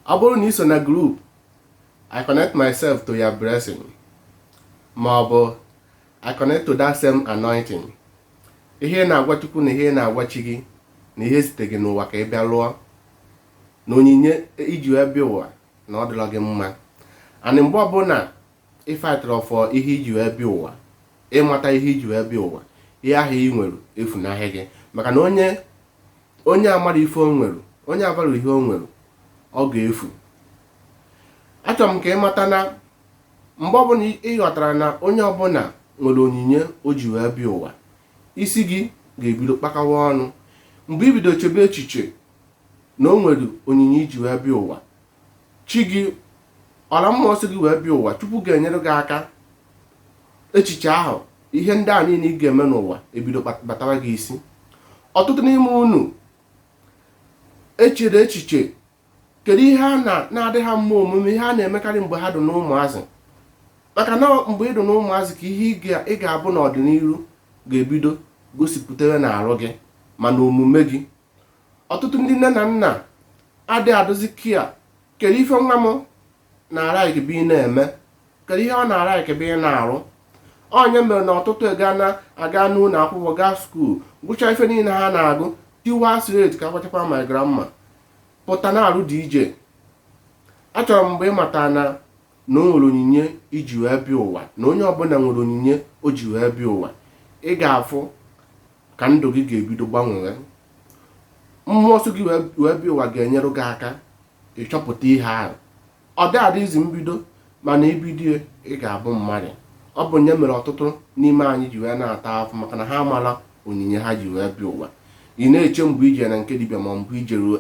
Ọ bụrụ na ị so na group "I connect myself to your blessing" ma ọ bụ "I connect to that same anointing", ihe ị na-agwa Chukwu na ihe ị na-agwa chi gị na ihe zite gị n'ụwa ka ị bịa lụọ na onyinye iji wee bịa ụwa na ọ dịrọ gị mma. And mgbe ọbụla ị fightịrị for ihe iji wee bịa ụwa, ịmata ihe iji wee bịa ụwa, ihe ahụ ị nwere efunahị gị, maka na onye amara ife o nwere, onye abara ihe o nwere, ọ ga-efu. Achọrọ m ka ị mata na mgbe ọbụla ị ghọtara na onye ọbụla nwere onyinye o ji wee bịa ụwa, isi gị ga-ebido kpakawa ọnụ. Mgbe i bido chebe echiche na o nwere onyinye iji wee bịa ụwa, chi gị, ọra mmụọ si gị wee bịa ụwa, Chukwu ga-enyere gị aka. Echiche ahụ, ihe ndị a niile ị ga-eme n'ụwa ebido batawa gị isi. Ọtụtụ n'ime unu echere echiche, kedu ihe a na-adị ha mma omume, ihe a na-emekarị mgbe ha dị n'ụmụazị? Maka na mgbe ị dị n'ụmụazị ka ihe ị ga-abụ n'ọdịnihu ga-ebido gosipụtara n'arụ gị ma na omume gị. Ọtụtụ ndị nne na nna adịghị adụzi kia kedu ife nwa m na-ara bụ ị na-eme, kedu ihe ọ na-ara bụ ị na-arụ. Onye mere na ọtụtụ ga na-aga n'ụlọ akwụkwọ, gaa school, gụchaa ife niile ha na-agụ, tiwa straight ka agbachakwa my grandma, pụta na-arụ DJ. Achọrọ m mgbe ị mata na o nwere onyinye iji wee bịa ụwa, na onye ọbụla nwere onyinye o ji wee bịa ụwa, ị ga-afụ ka ndụ gị ga-ebido gbanwee. Mmụọ nsọ gị wee bịa ụwa ga-enyere gị aka ịchọpụta ihe ahụ. Ọ dị adịghịzi mbido, mana ibido, ị ga-abụ mmadụ. Ọ bụ nye mere ọtụtụ n'ime anyị ji wee na-ata afụ, maka na ha amala onyinye ha ji wee bịa ụwa. Ị na-eche mgbe ije na nke dibịa, ma mgbe ijere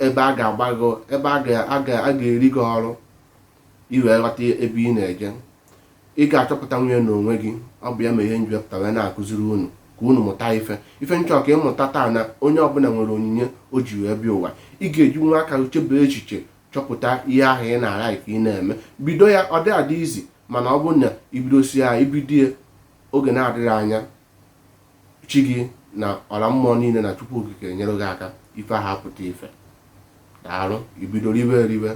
ebe a ga-agba gị, ebe a ga-eri gị ọrụ, i wee ghọta ebe ị na-eje, ị ga-achọpụta nwunye n'onwe gị. Ọ bụ ya ma ihe nji wepụta wee na-akụziri unu ka unu mụta ife nchọ ka ịmụta taa, na onye ọbụla nwere onyinye o ji wee bịa ụwa. Ị ga-eji nwa aka chebe echiche, chọpụta ihe ahụ ị na-ara ka ị na-eme, bido ya. Ọ dị adị izi, mana ọ bụrụ na ibidosi ya, ibidie, oge na-adịghị anya, chi gị na ọra mmụọ niile na Chukwu Okike enyere gị aka, ife ahụ apụta ife. Daalụ. Ibido riwe eriwe.